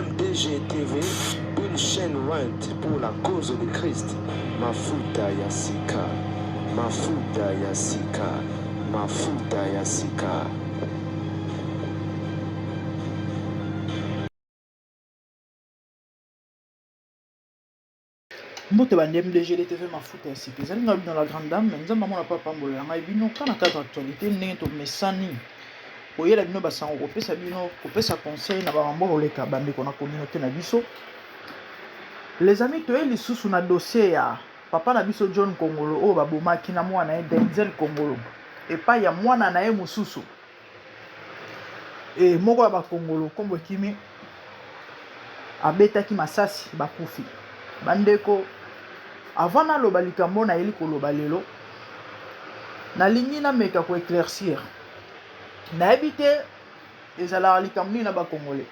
MDG TV, une chaîne ointe pour la cause de Christ. Mafuta ya sika, mafuta ya sika, mafuta ya sika. Mbote bande MDG TV mafuta ya sika ezali nga bino la grande dame nzambe amona papa pambolela ngai bino kana cadre actualité ndenge tomesani koyela bino basango kopesa bino kopesa conseil na bamambo koleka bandeko na communauté na biso. Les amis, toye lisusu na dossier ya papa na biso John Kongolo oyo babomaki na mwana ye Denzel Kongolo epai ya mwana na ye mosusu e moko ya bakongolo nkombo ekimi abetaki masasi bakufi. Bandeko, avant naloba likambo nayeli koloba lelo, nalingi nameka ko éclaircir. Nayebi te ezalaka likambo nini na bakongole.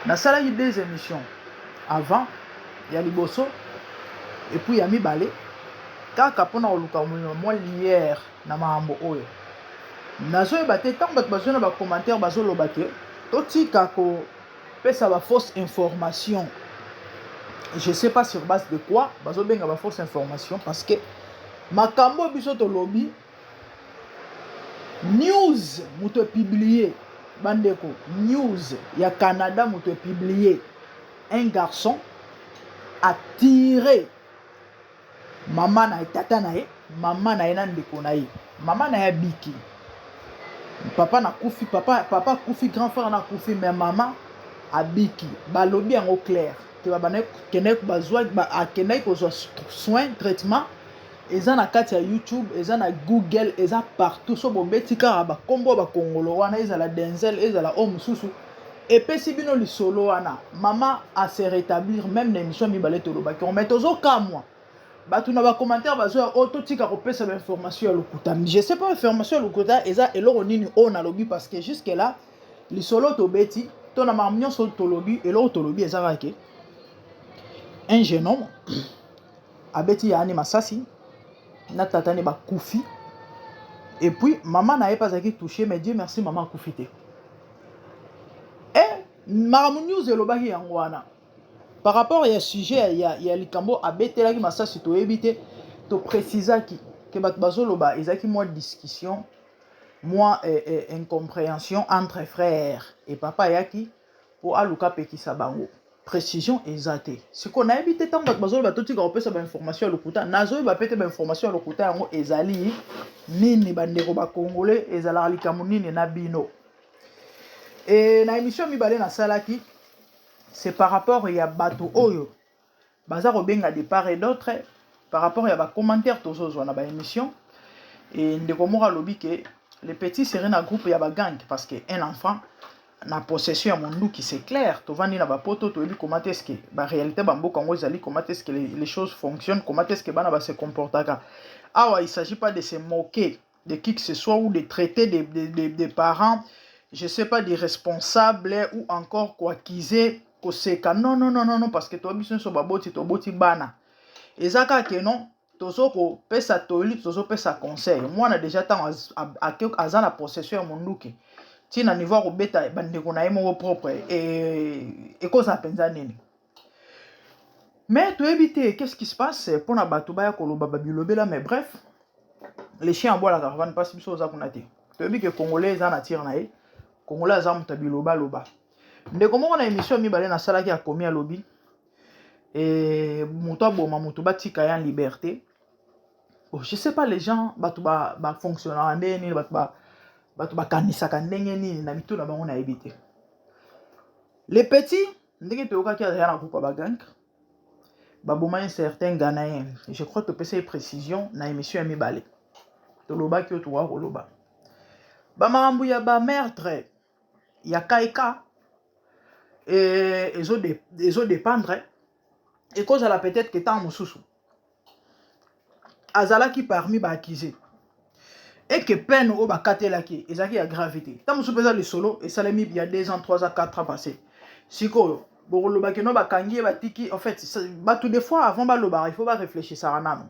Nasalaki deux émissions avant, ya liboso et puis ya mibale, kaka mpona koluka mwa lumière na makambo oyo. Nazoyeba te ntango bato bazwi na bacommentaire bazoloba ke totika kopesa ba fausse information. Je sais pas sur base de quoi bazobenga ba fausse information, parce que makambo biso tolobi news moto epublie, bandeko, news ya Canada moto epublie, un garçon a tiré mama na ye, tata na ye, mama na ye na ndeko na ye. Mama na ye abiki, papa na kufi, papa, papa akufi, grand frère na akufi, mais mama abiki. Balobi yango clair te, babandaki bazwa, akendaki kozwa soin, traitement eza na kati ya YouTube, eza na Google, eza partout. So bobeti kaka bakombo bakongolo wana, ezala Denzel, ezala oyo mosusu, epesi bino lisolo wana. Mama a se rétablir. Même na émission mibale tolobaki yango, mais tozokamwa bato na bacommentaire bazoya oyo totika kopesa bainformation ya lokuta. Je sais pas information ya lokuta eza eloko nini oyo nalobi, parce que jusque là lisolo tobeti to na makambo nyonso tolobi, eloko tolobi eza kaka ke un jeune homme abeti yaani masasi na tata ne bakufi, et puis mama na ye mpe azalaki touché, mais Dieu merci, mama akufi te. E makambo news elobaki yango wana par rapport ya sujet ya likambo abetelaki masasi, toyebi te. Toprécisaki ke bato bazoloba ezalaki mwa discussion, mwa incompréhension entre frères et papa ayaki mpo aluka apekisa bango. Précision eza te. Sikoyo nayebi te ntango bato bazoloba totika kopesa bainformation ya lokuta, nazoyeba pe te bainformation ya lokuta yango ezali nini. Bandeko bakongole, ezalaka likambo nini na bino? E na émission mibale nasalaki, c'est par rapport ya bato oyo baza kobenga de part et d'autre, par rapport ya bacommentaire tozozwa na baémission. E ndeko moko alobi ke le petit serait na groupe ya bagang, parce que un enfant na possession ya monduki, c'est clair. Tovandi na bapoto, toyebi comment est-ce que baréalité bamboka yango ezali, comment est-ce que les choses fonctionnent, comment est-ce que bana base comportaka awa. Il s'agit pas de se moquer de qui que ce soit ou de traiter des parents, je sais pas, des responsables ou encore koaccuser, koseka. Non, non, non, non, non, parce que toyebi biso nyonso baboti, toboti bana. Eza kaka ke non, tozo kopesa toli, tozopesa conseil. Mwana déjà ntango aza na possession ya monduki ntina niveau ya kobeta bandeko na ye moko propre, ekozala mpenza nini? Mais toyebi te qu'est-ce qui se passe mpona bato baya koloba babilobela. Mais bref, les chiens aboie la caravane mpasi. Biso oza kuna te, toyebi ke congolais eza nature na ye, congolais aza moto ya bilobaloba. Ndeko moko na émission mibale nasalaki akomi alobi e moto aboma moto batika ye en liberté. Oh, je sais pas, les gens, bato bafonctionnaka ndenge nini, bato bakanisaka ndenge nini na mitu na bango, nayebi te. Les petits, ndenge toyokaki, azali na groupe ya bagang baboma un certain Ghanéen. Je crois topesa ye précision na émission ya mibale, tolobaki oyo tokoka koloba. Bamakambo ya bameurtre ya kaika. Ezo dépendre, ekozala peut-être que ntango mosusu azalaki parmi baaccusés et que peine oyo bakatelaki ezalaki ya gravité. Ntango mosusu mpe eza lisolo esalemi ya 2 ans, 3 ans, 4 ans passé. Sikoyo bokolobaki no bakangi ye, batiki. En fait, bato, des fois, avant balobaka, il faut baréfléchissaka nano.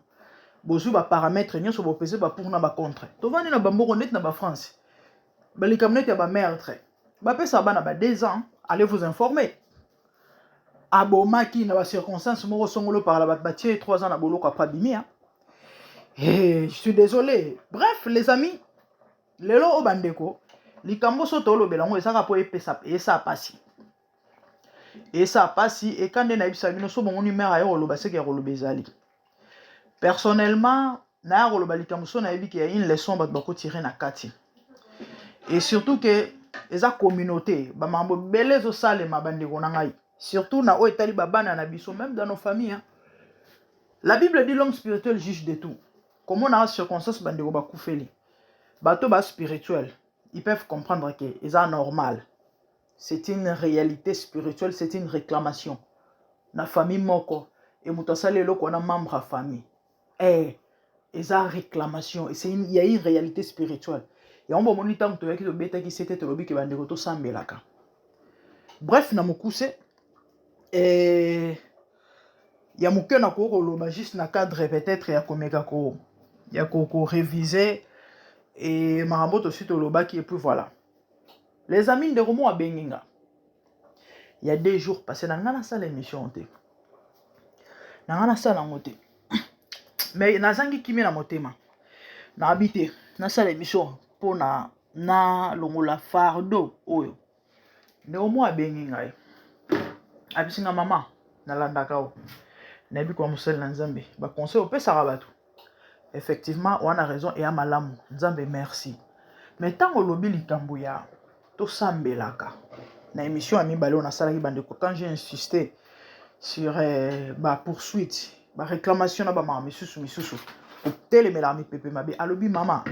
Bozwi baparamètre nyonso, bopese bapour na bacontre. Tovandi na bamboko neti na bafrance, balikambo neti ya bameurtre, bapesaka bana ba 2 ans. Allez vous informer. Abomaki na bacirconstance moko songolo par la, bato batie 3 ans na boloko, après abimi. Et je suis désolé. Bref, les amis, lelo oyo, bandeko, likambo so tolobela yango ezaka mpo epesa, esala pasi, esala pasi. Eka nde nayebisa bino, so bomoni mare aye koloba, seke ya koloba ezali. Personnellement, naya koloba likambo so nayebi ke ya une leçon bato bakotire na kati, et surtout ke eza communauté. Bamakambo ebele ezosalema, bandeko na ngai, surtout na oyo etali babana na biso, même dans nos familles, hein. La Bible dit: l'homme spirituel juge de tout. Komona circonstance, bandeko bakufeli, bato ba spirituel, ils peuvent comprendre que eza normal, c'est une réalité spirituelle, c'est une réclamation na famille moko. E moto asali eloko wana, membre ya famille, eza réclamation, il y a une réalité spirituelle. Yango bomoni, ntango toyaki, tobetaki sete, tolobi ke bandeko, tosambelaka. Bref, na mokuse ya moke nakoki koloba juste na cadre peut-être ya komeka ko ya koréviser e makambo tosi tolobaki. Et puis voilà, les amis, ndeko moko abengi nga il y a 2 jours passé. Na nga nasala émission te, na nga nasala yango te, mais nazangi kimia na motema. Nayebi te, nasala émission mpona nalongola fardeau oyo. Ndeko moko abengi ngai, abisi nga: "Mama, nalandaka o, nayebi kwa mosali na Nzambe, baconseil opesaka bato, effectivement wana raison eya malamu, Nzambe merci. Mais ntango olobi likambo ya tosambelaka na émission ya mibale oyo nasalaki, bandeko, quand j'ai insisté sur bapoursuite, baréclamation na bamaka misusu misusu, kotelemelaka mipepe mabe," alobi: "Mama,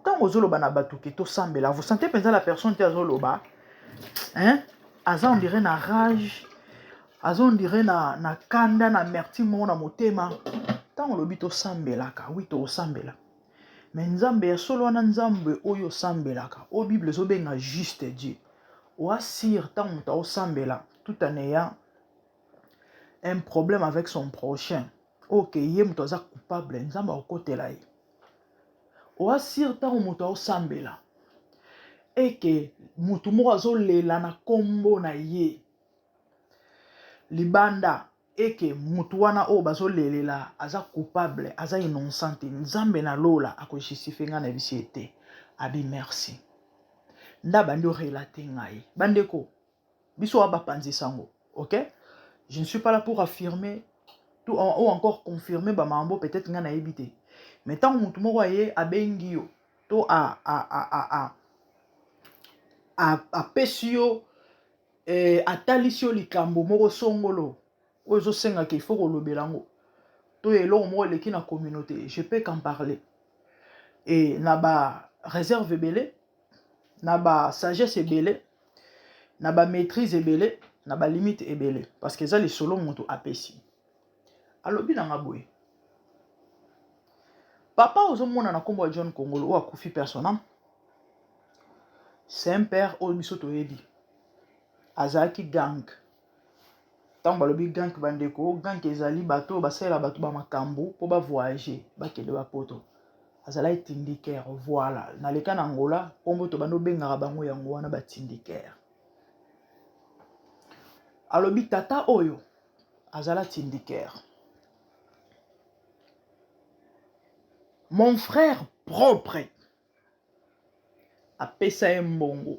ntango ozoloba na bato ke tosambela, vous sentez mpenza la personne te azoloba, hein? Aza on dirait na rage, aza on dirait na kanda, na amertume moko na motema. Ntango olobi tosambelaka, oui, tokosambela, mais Nzambe ya solo wana, Nzambe oyo osambelaka, oyo Bible ezobenga juste Dieu, oasire ntango moto aosambela tout en ayant un problème avec son prochain, oyo ke ye moto aza coupable, Nzambe akokotela ye? Oasire ntango moto aosambela eke motu moko azolela na nkombo na ye libanda, eke motu wana oyo bazolelela aza coupable, aza innocent te, Nzambe na lola akojustifie ngai na biso ete?" Abi merci. Nde abandi orelater ngai. Bandeko, biso wa bapanzisa yango, ok, je ne suis pas là pour affirmer tout, ou encore confirmer bamambo peut-être ngai nayebi te. Mais ntango motu moko aye, abengi yo to apesi yo, atalisi yo likambo moko songolo oyo ezosengaka il faut kolobela yango, to eloko moko eleki na communauté, je peux qu'en parler, e na baréserve ebele, na basagesse ebele, na bamaîtrise ebele, na balimite ebele, parce que eza lisolo moto apesi. Alobi na nga boye: "Papa, ozomona na nkombo ya John Kongolo oyo akufi personnel, c'est un père oyo biso toyebi, azalaki gang." Ntango balobi gang, bandeko, gang ezali bato oyo basalela bato bamakambo mpo bavoyage, bakende bapoto. Azalaki tindikere. Voilà, naleka na Angola, nkombo to bando obengaka bango yango wana, batindikere. Alobi tata oyo azala tindikere. "Mon frère propre apesa ye mbongo,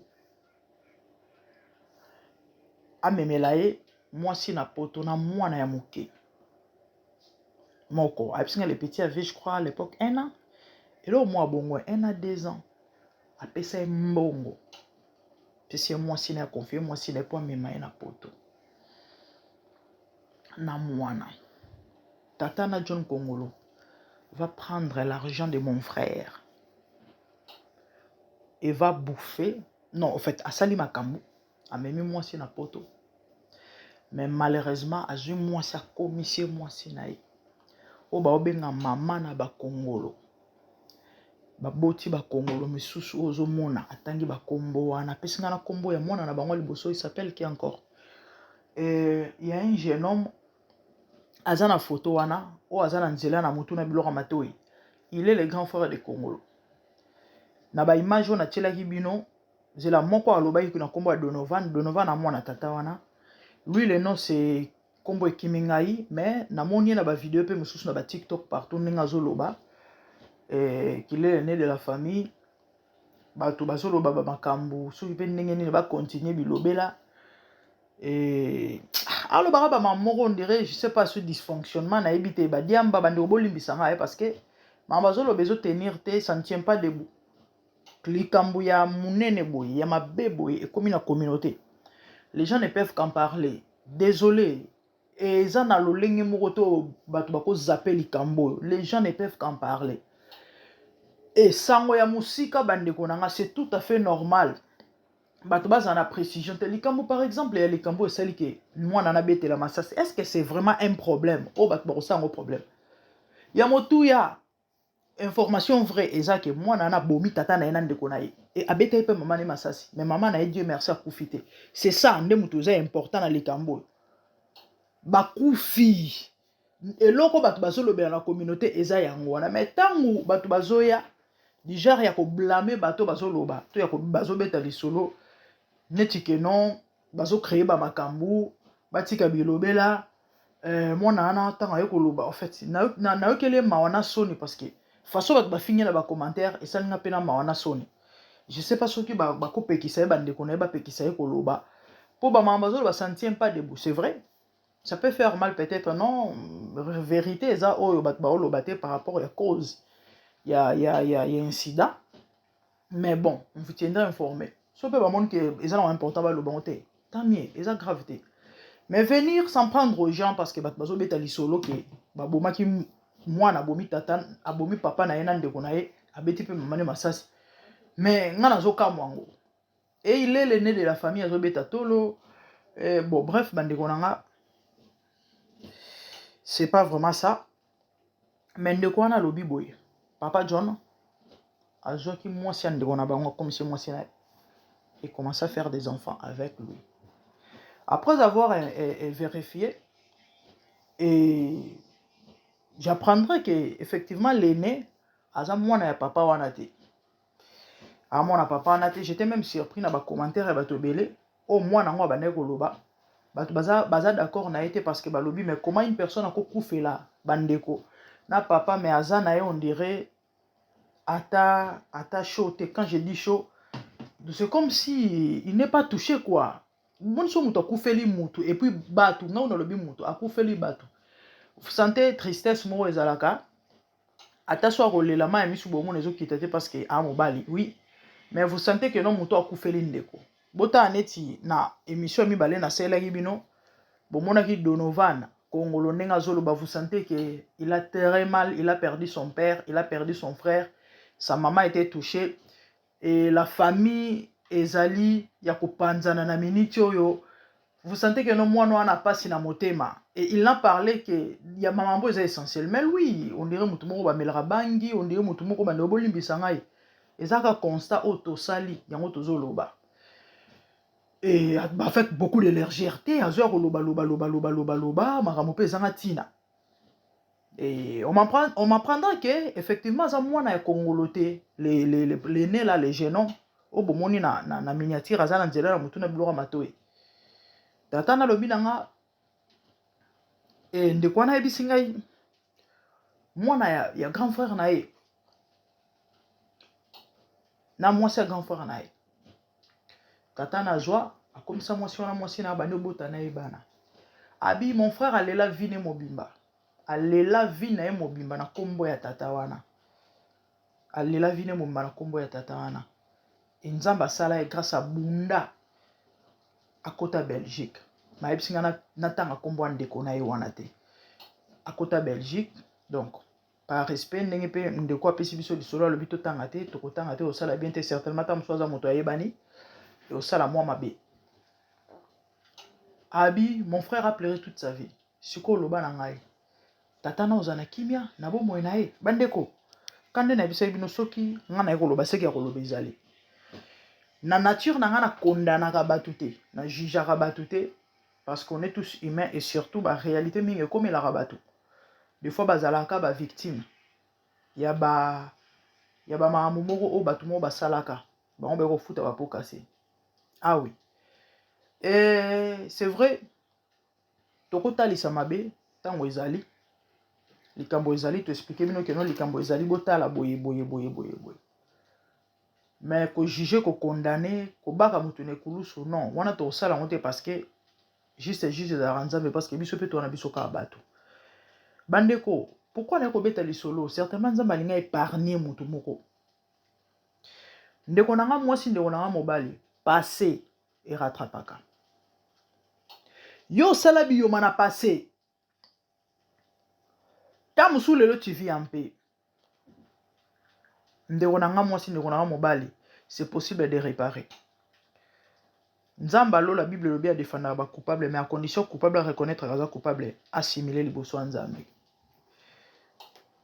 amemela ye mwasi na poto na mwana ya moke moko." Ayebisi nga le petit avait, je crois, à l'époque un an, eloko mwa bongo, 1 à 2 ans. Apesa ye mbongo, apesi ye mwasi na ye, aconfie mwasi na ye mpo amema ye na poto na mwana. "Tata na John Kongolo va prendre l'argent de mon frère et va bouffer." Non, en fait, asali makambo, amemi mwasi na poto. Mais malheureusement azwi mwasi akomisi ye mwasi na ye oyo baobenga mama na bakongolo. Baboti bakongolo misusu oyo ozomona atangi bakombo wana apesi nga na kombo ya mwana na bango liboso il s'appelle qui encore? Il y a un jeune homme aza na photo wana oyo aza na nzela na mutu na biloko ya matoyi. Il est le grand frère de Kongolo. Na ba image oyo natielaki bino zela moko alobaki na kombo ya Donovan, Donovan na mwana tata wana. Lui le nom c'est kombo ekimi ngai mais namoni ye na ba video pe mosusu na ba TikTok partout ndenge azoloba eh, qu'il est l'aîné de la famille. Bato bazoloba ba makambo soki pe ndenge nini ba continuer bilobela. Et alobaka ba maman moko on dirait je sais pas ce dysfonctionnement nayebi te ba diamba bandeko bolimbisa ngai parce que maman bazoloba ezo tenir te, ça ne tient pas debout. Likambo ya munene boye ya mabe boye ekomi na communauté, les gens ne peuvent qu'en parler. Désolé, eza na lolenge moko to bato bakozape likambo oyo, les gens ne peuvent qu'en parler. Et sango ya mosika bandeko na nga, c'est tout à fait normal bato bazala na précision te. Likambo par exemple ya likambo esali ke mwana nabetela masasi, est ce que c'est vraiment un problème oyo bato bakosala yango problème ya motuya? Information vraie eza ke mwana wana abomi tata na ye na ndeko na ye e abetaki mpe mama na ye masasi, mais mama na ye Dieu merci akufi te. C'est ça nde moto eza important na likambo oyo. Bakufi eloko bato bazolobela na communauté eza yango wana. Mais ntango bato bazoya du genre ya koblame bato bazoloba to ya bazobeta lisolo neti ke non bazocreye bamakambo batika bilobela. Mwana wana ntango aye koloba, en fait nayokeli ye mawa na soni parce que façon bato bafingi na bacommentaire esali nga mpe na mawa na soni. Je sais pas soki bakopekisa ye, bandeko na ye bapekisa ye koloba mpo bamama bazoloba ça ne tient pas debout. C'est vrai, ça peut faire mal peut-être, non vérité eza oyo bato baoloba te par rapport ya cause ya incident. Mais bon, on vous tiendra informé. So mpe bamoni ke eza nango important baloba ngo te, tant mieux, eza grave te. Mais venir s'en prendre aux gens parce que bato bazobeta lisolo ke babomaki mwana, abomi tata, abomi papa na ye na ndeko na ye, abeti mpe mama ne masasi, mais nga nazokamwa yango. Et il est l'aîné de la famille, azobeta tolo. Eh, bon bref bandeko na nga, c'est pas vraiment ça. Mais ndeko wana alobi boye, papa John azwaki mwasi ya ndeko na bango, akomisi mwasi na ye et commence à faire des enfants avec lui. Après avoir vérifié et j'apprendrai que effectivement l'aîné aza mwana ya papa wana te, amona papa wana te. J'étais même surpris na bacommentaire ya bato ebele oyo mwana yango abandaki koloba. Bato baza d'accord na ye te parce que balobi mais comment une personne akokufela bandeko na papa mais aza na ye on dirait ata chaud te? Quand je dis chaud, c'est comme si il n'est pas touché quoi. Moni so moto akufeli mutu et puis bato ngai nalobi moto akufeli bato, sante tristesse moko ezalaka ata so akolela mai ya misu bomona ezokita te parce que a mobali, oui, mais vous sentez que non, moto akufeli ndeko. Botala neti na émission ya mibale nasalelaki bino, bomonaki Donovan Kongolo ndenge azoloba, vous sentez que il a très mal, il a perdu son père, il a perdu son frère, sa maman était touchée et la famille ezali ya kopanzana na miniti oyo. Vous sentez que no, mwana wana pasi na motema et il n'a parlé que ya mamambo eza essentiel. Mais lui on dirait motu moko bamelaka bangi, on dirait motu moko bandeko bolimbisa ngai, eza kaka constat oyo tosali yango tozoloba. Et avec beaucoup de légèreté azoya koloba loba loba loba loba loba makambo mpe ezanga ntina. Et on m'apprendra que effectivement aza mwana ya Kongolo te, l'aîné là, le jeune homme oyo bomoni na miniature aza na nzela na motu na biloko ya matoyi. Tata nalobi na nga e, ndeko wana ayebisi ngai mwana ya grand frère na ye na mwasi ya grand frère na ye. Tata nazwa akomisa mwasi wana mwasi na abandi obota na ye bana. Abi mon frère alela vie ne mobimba, alela vie na ye mobimba na nkombo ya tata wana, alela vie ne mobimba na nkombo ya tata wana. E Nzambe asala ye grâce, abunda akota Belgique. Nayebisi nga natanga nkombo ya ndeko na ye wana te. Akota Belgique, donc par respect ndenge mpe ndeko apesi biso lisolo, alobi totanga te, tokotanga te, osala bien te. Certainement ata mosusu aza moto ayebani, osala mwa mabe. Abi, mon frère a pleuré toute sa vie. Sikoyo loba na ngai. Tata na oza na kimia na bomoi na ye. Bandeko, kande na bisaki bino soki ngai naye koloba seki ya koloba ezali. Na nature na ngai na kondanaka bato te, na jugeaka bato te parce qu'on est tous humains et surtout ba réalité mingi ekomelaka bato. Des fois bazalaka ba victime ya ba ya ba makambo moko oyo bato moko basalaka bango baye kofuta ba pots cassés. Ah oui. Et c'est vrai tokotalisa mabe ntango ezali likambo ezali toexplike bino keno likambo ezali botala boye boye boye boye boye mais kojuge kokondane kobaka moto na ekulusu non wana tokosala yango te parce que juste juge ezalaka nzambe parce que biso mpe towana biso kaka bato bandeko pourquoi naye kobeta lisolo certainement nzambe alingi épargne moto moko ndeko na nga mwasi ndeko na nga mobali passé erattrapaka yo osala biyoma na passé ta mosusu lelo tu vis en paix ndeko na nga mwasi ndeko na nga mobali c'est possible de réparer nzambe alola bible elobi adefendaka bacoupable mais à condition coupable areconnaître aza coupable assimile liboso ya nzambe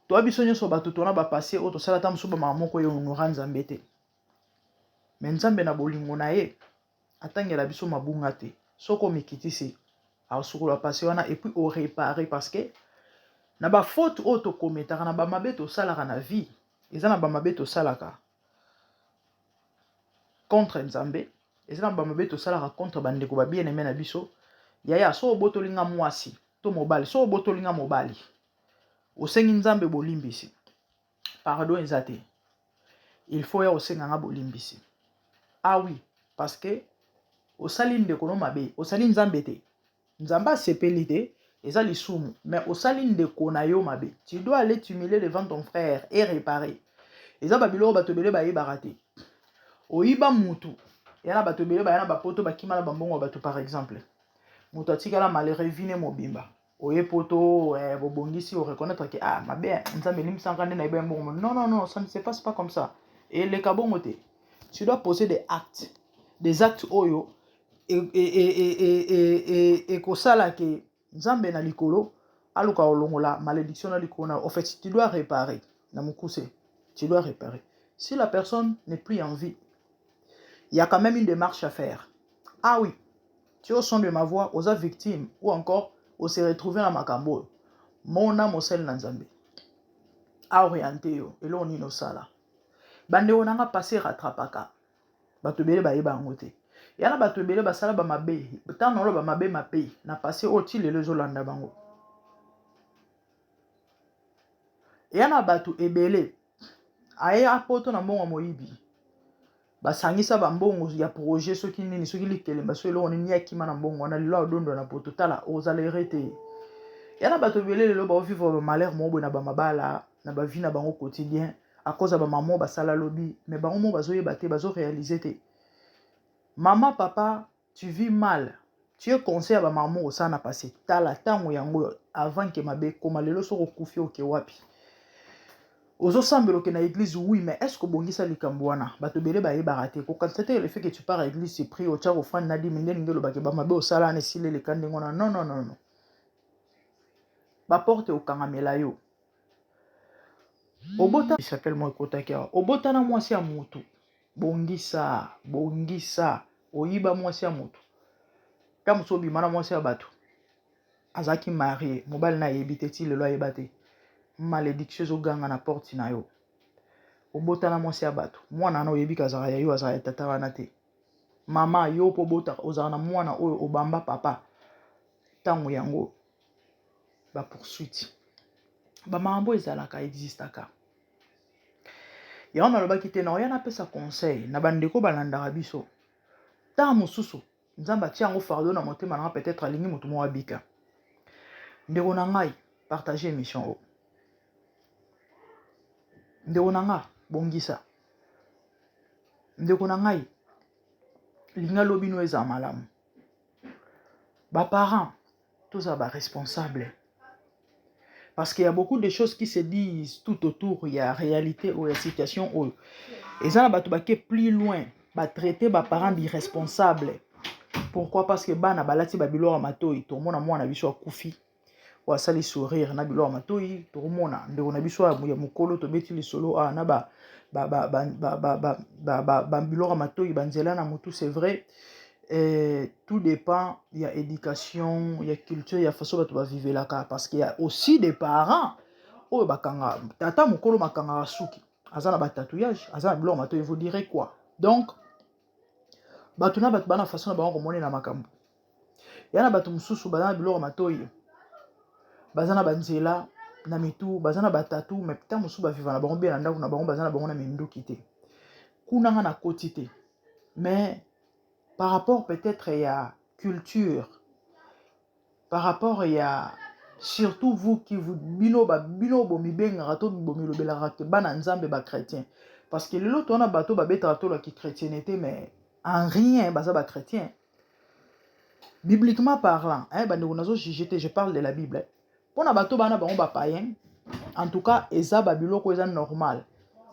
toa biso nyonso bato tona bapasse oyo tosala ata mosusu bamaka moko ehonora nzambe te me nzambe na bolingo na ye atangela biso mabunga te soki omikitisi akosukola passe wana et puis orépare parce que na bafaute oyo tokometaka na bamabe tosalaka na vie eza na bamabe tosalaka contre nzambe eza na bamabe tosalaka contre bandeko ba bien aimé na biso yaya so obotoli nga mwasi to mobali so obotoli nga mobali osengi nzambe bolimbisi pardon eza te il faut ya osenga nga bolimbisi ah oui parce que osali ndeko no mabe osali nzambe te nzambe asepeli te eza lisumu mais osali ndeko na yo mabe tu dois aller t'humilier devant ton frère et réparer eza babiloko bato ebele bayebaka te oyiba mutu ya na bato ebele baya na bapoto bakima na bambongo ya bato par exemple moto atikala malheureux vine mobimba oye poto eh, bobongisi oreconnaître ke ah mabe nzambe elimbisaka nde nayebi mbongo non non non ça ne se passe pas comme ça eleka bongo te tu dois poser des actes des actes oyo ekosala ke nzambe na likolo aluka kolongola malédiction na likolo na en fait tu dois réparer na mokuse tu dois réparer si la personne n'est plus en vie il y a quand même une démarche à faire ah oui tu es au son de ma voix oza victime ou encore ose retrouver na makambo oyo mona mosali na nzambe aoriente yo eloko nini osala bandeko na nga passé rattrapaka bato ebele bayeba yango te ya na bato ebele basala bamabe ntango naoloba mabe mabe na passé oyo ti lelo ezolanda bango eya na bato ebele aye apoto na mbongo ya moyibi basangisa bambongo ya projet soki nini soki likelemba soki eloko nini akima na mbongo wana lelo adondwa na poto tala ozala ere te ya na bato ebele lelo baovivre bamalheur moko boye na bamabala na bavie na bango quotidien à cause ya bamama basala lobi mais bango moko bazoyeba te bazoréalise te mama papa tu vis mal tu es conseil ya bamama osala na passé tala ntango yango avant ke mabe ekoma lelo soki okufi oke wapi ozosambela oke na église oui mais est ce que obongisa likambo wana bato ebele bayebaka te kokanisa te le fait que tu pars à église tu prie otya kofanda na dimi nde ningi olobaki bamabe osala wana esili eleka ndenge wana non non non non baporte okangamela yo obota s'appelle moi ekotaki awa obota na mwasi ya motu bongisa bongisa oyiba mwasi ya motu ta mosu obima na mwasi ya bato azalaki marie mobali na ayebi te ti lelo ayeba te malédiction ezoganga na porte na yo obota na mwasi ya bato mwana wana oyebi kazalaka ya yo azalaka ya tata wana te mama yo mpo obotaka ozalaka na mwana oyo obamba papa ntango yango bapoursuite bamakambo ezalaka existaka yango nalobaki te na oya napesa conseil na bandeko balandaka biso ntango mosusu nzambe atia yango fardeau na motema na nga peut-être alingi moto moko abika ndeko na ngai partage émission oyo ndeko na nga bongisa ndeko na ngai linga lobi no ezala malamu baparent tozala baresponsable parce qu'il y a beaucoup de choses qui se disent tout autour ya réalité oyo ya situation oyo eza na bato bake plus loin batraite baparent d'irresponsable. Pourquoi? Parce que bana balati ba biloko ya matoi, tomona mwana biso akufi oyo asali sourire na biloko ya matoi, tokomona ndeko na biso ya mokolo tobeti lisolo awa na ba biloko ya matoi, banzela na motu. C'est vrai, tout dépend ya éducation, ya culture, ya façon bato bavivelaka, parce que ya aussi des parents oyo bakanga tata mokolo bakangaka suki, aza na batatouage, aza na biloko ya matoi. Vous direz quoi? Donc bato na bato bana façon na bango komonela makambo ya na bato mosusu. Baza na biloko ya matoi, baza na banzela na mitu, baza na batattoo, mais ntango mosusu baviva na bango bien na ndako na bango, baza na bango na minduki te. Kuna nga nakoti te, mais par rapport peut-être ya culture, par rapport ya surtout vous qui vous bino bino bomibengaka to bomilobelaka te bana Nzambe, bachrétien, parce que lelo towana bato babetaka tolaki chrétienté, mais en rien baza bachrétien bibliquement parlant, hein. Bandeko, nazojuge te, je parle de la Bible. Mpona bato bana bango bapayen, en tout cas eza babiloko eza normal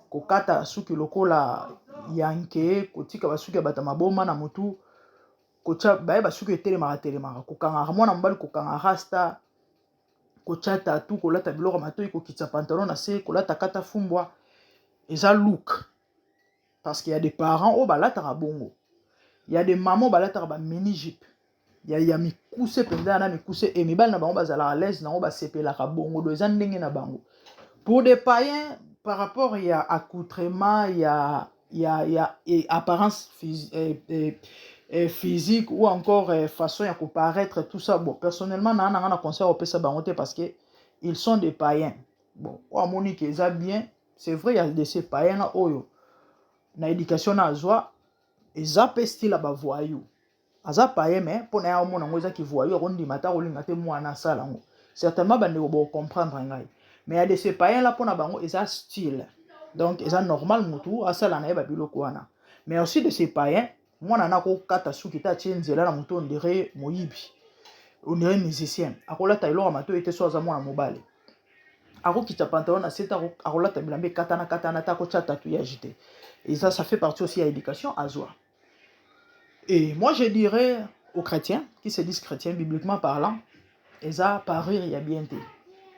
kokata suki lokola yanke, kotika basuki ya bato maboma na motu, kotia baye basuki etelemaka telemaka, kokangaka mwana mobali, kokanga rasta, kotia tattoo, kolata biloko ya matoi, kokitisa pantalon na se, kolata kata fumbwa, eza look. Parce qu'il y a des parents oyo balataka bongo, il y a des mamans oyo balataka ba mini jupe ya mikuse mpenza na mikuse, e mibali na bango bazalaka à l'aise nango, basepelaka bongo. Do eza ndenge na bango. Pour des païens, par rapport ya accoutrement ya et apparence physique ou encore façon ya koparaître, tout ça, bon, personnellement naa nanga na conseil opesa bango te, parce que ils sont des païens. Bon, oyo amoni ke eza bien, c'est vrai, ya de ces païens na oyo na éducation na azwa, eza mpe style ya bavoyou. Aza païen, mais mpo na ye amona yango eza kivoyou, akondima te, akolinga te mwana asala yango. Certainement bandeko bocomprendre ngai, mais ya de ces païens là, mpona bango eza style, donc eza normal motu asala na ye babiloko wana. Mais aussi de ces païens, mwana na akokata suki te, atie nzela na motu, on dirait moyibi, on dirait musicien, akolata eloko ya matoi te so aza mwana mobali, akokita pantalon na se te, akolata bilamba ekatana katana te, akotia tatouage te. Et ça fait partie aussi ya éducation azwa. Et moi, je dirais aux chrétiens qui se disent chrétiens, bibliquement parlant, eza parure ya bien te,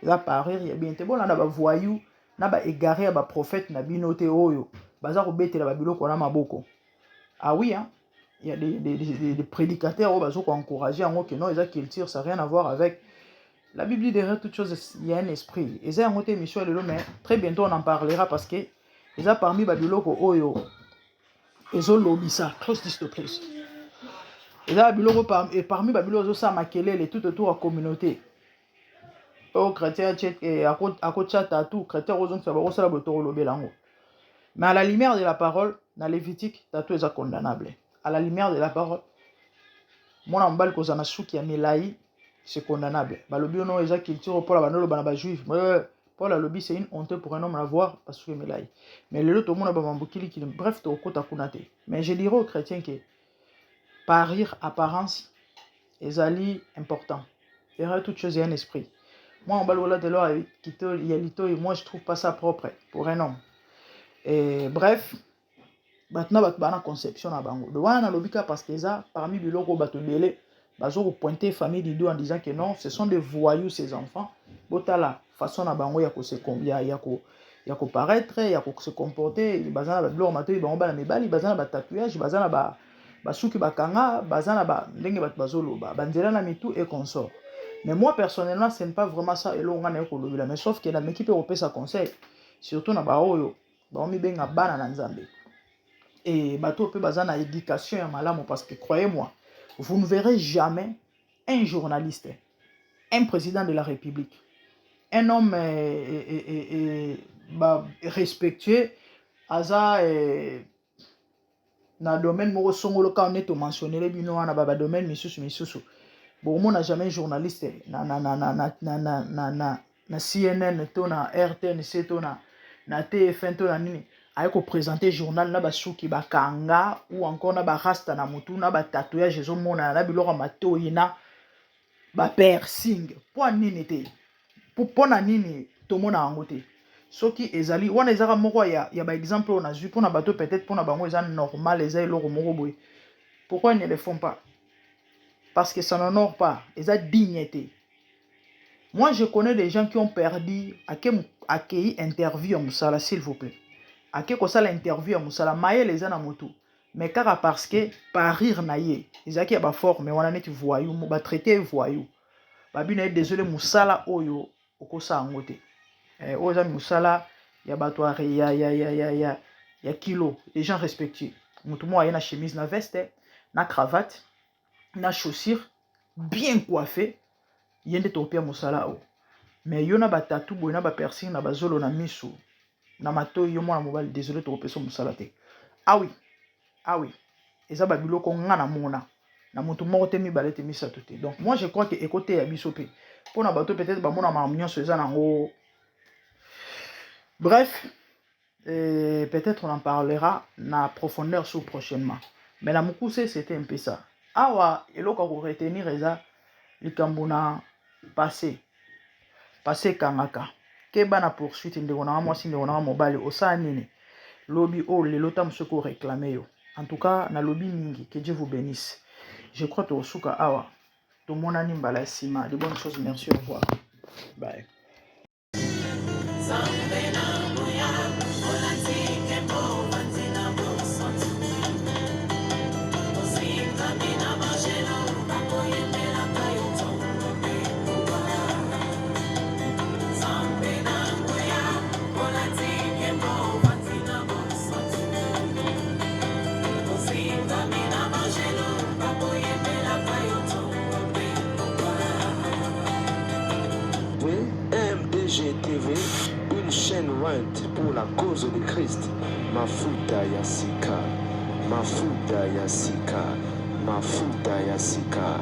eza parure ya bien te. Bolanda bavoyou na baégaré ya baprophète na bino te oyo baza kobetela babiloko wana maboko. Ah oui, hein? Il y a des prédicateurs oyo bazo koencourager yango ke non, eza culture, ça rien à voir avec la Bible. Derrière toute chose, il y a un esprit. Eza yango te émission ya lelo, mais très bientôt on en parlera, parce que eza parmi babiloko oyo ezolobisa. Close this door, please. Eza babiloko parmi babiloko ezosala makelele tout autour ya communauté oyo. Chrétien akotia tattoo, chrétien akozongisa, bakosala boye, tokolobela yango. Mais à la lumière de la parole, na Lévitique, tattoo eza condamnable. À la lumière de la parole, mwana mobali kozala na suki ya milai, c'est condamnable. Balobi ono eza culture mpola bandoloba na bajuif. Paul alobi c'est une honte pour un homme d'avoir basuki milai, mais lelo tomona bamambo kilikili. Bref, tokokota kuna te, mais je dirais aux chrétiens que parure, apparence ezali important. Derrière toute chose, il y a un esprit. Moi, mobali kolata eloko ya litoi, moi je trouve pas ça propre pour un homme. Et bref, bato na bato baa na conception na bango. Do wana nalobi kaka parce que eza parmi biloko bato ebele bazo kopointe famille Dido en disant que non, ce sont des voyous, ces enfants. Botala façon na bango ya koparaître, ya kose comporter. Baza na babiloko matoi, bango bana mibali baza na batatouage, baza na basuki bakanga, baza na ndenge bato bazoloba, banzela na mitu et consort. Mais moi personnellement, ce n'est pas vraiment ça eloko nga naye kolobela, mais sauf ke nameki mpe kopesa conseil, surtout na baoyo baomibenga bana na Nzambe et bato mpe baza na éducation ya malamu, parce que croyez-moi, vous ne verrez jamais un journaliste, un président de la République, un homme bah, respectueux, aza na domaine moko songolo kaka nde tomentionner bino wana, badomaine misusu misusu, bokomona jamais journaliste na CNN to na RTNC to na TF1 to na nini aye koprésente journal na basuki bakanga ou encore na barasta na motu, na batatouage ezomonana, na biloko ya matoi, na bapiercing. Mpo nini te? Mpo na nini tomona yango te? Soki ezali wana, ezaka moko ya baexemple oyo nazwi mpona bato, peut-être mpona bango eza normal, eza eloko moko boye. Pourquoi ils ne le font pas? Parce que ça n'honore pas, eza digne te. Moi, je connais des gens qui ont perdu, ake akei interview ya mosala, s'il vous plaît. Ake kosala interview ya mosala, mayele eza na motu. Mais kaka parce que parure na ye ezalaki ya baforme wana neti voyou, batraite voyou. Babi na ye désolé, mosala oyo okosala yango te. Eh, oyo eza mosala ya bato ya kilo, des gens respectueux. Motu moko aye na chemise, na veste, na cravate, na chaussure, bien coiffé, ye nde tokopia mosala oyo. Mais yo na batatu boye, na bapiercing na bazolo, na miso, na matoi, yo mwana mobali, désolé, tokopesa mosala te. Ah oui, ah oui, eza babiloko nga na mona na motu moko te, mibale te, misato te. Donc moi, je crois que ekoteya biso mpe mpona bato peut-être bamona makambo nyonso eza nango. Bref, et peut-être on en parlera na profondeur sur prochainement, mais na mokuse, c'était un peu ça. Awa eloko ya koretenir eza likambo na passé. Passé ekangaka, keba na poursuite. Ndeko nanga mwasi, ndeko nanga mobali, osala nini lobi oyo lelo ta mosuki oréclame yo? En tout cas, nalobi mingi. Que Dieu vous bénisse. Je crois tokosuka awa. Tomonani mbala ya nsima. De bonnes choses, merci, au revoir, bye. Nzambe na nguya, olati nkembo, ovandi na bosantu, ozingami na bangelo bakoyembelaka yo ntongo mpe pokwa. Nzambe na nguya, olati nkembo, ovandi na bosantu, ozingami na bangelo bakoyembelaka yo ntongo mpe pokwa. MDG TV, une chaîne ointe pour la cause de Christ. Mafuta ya sika, mafuta ya sika, mafuta ya sika.